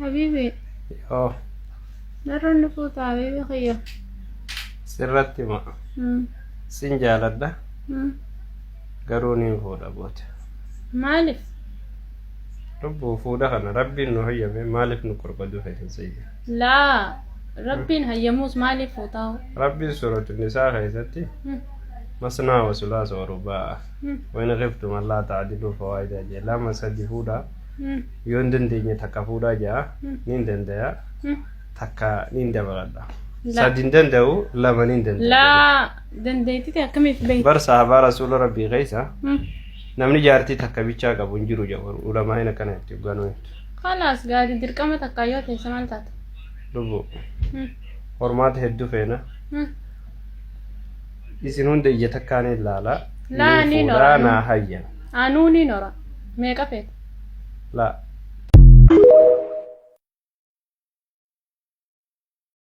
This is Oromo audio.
Habibi. Yoo. Narra ni fuuta habibi kiyya. Sirratti ma. Sin jaaladha. Garuu niin fuudha booda. Maaliif? Lubbuu fuudha kana rabbiin nu hayyame maaliif nu qorbaduu feetan sayya? Laa rabbiin hayyamuus maaliif fuutaa? Rabbiin suuratu nisaa keessatti masnaa wa sulaasa wa rubaa'a. Wa in khiftum allaa ta'diluu fawaahida jee lama sadi fuudha. Yoo hin dandeenye takka fuudhaa jaa niin dandaya takka niin dabaladha. La. Sadi hin danda'u lama niin danda'a. Laa dandeettii ta'e akkamiif beekta? Bar sahabaa rasuula rabbii keessa namni jaartii takka bichaa qabu hin jiru jedhu ulamaa'in akkana jetti hogganuu jettu. Kalaas gaadi dirqama takkaa yoo teesse maal taata? Lubbuu hormaata hedduu feena isin hunda ija takkaan ilaala. Laa, Niin niin fuudhaa ora. naa hayya. Anuu niin ora. Meeqa feeta? Laa.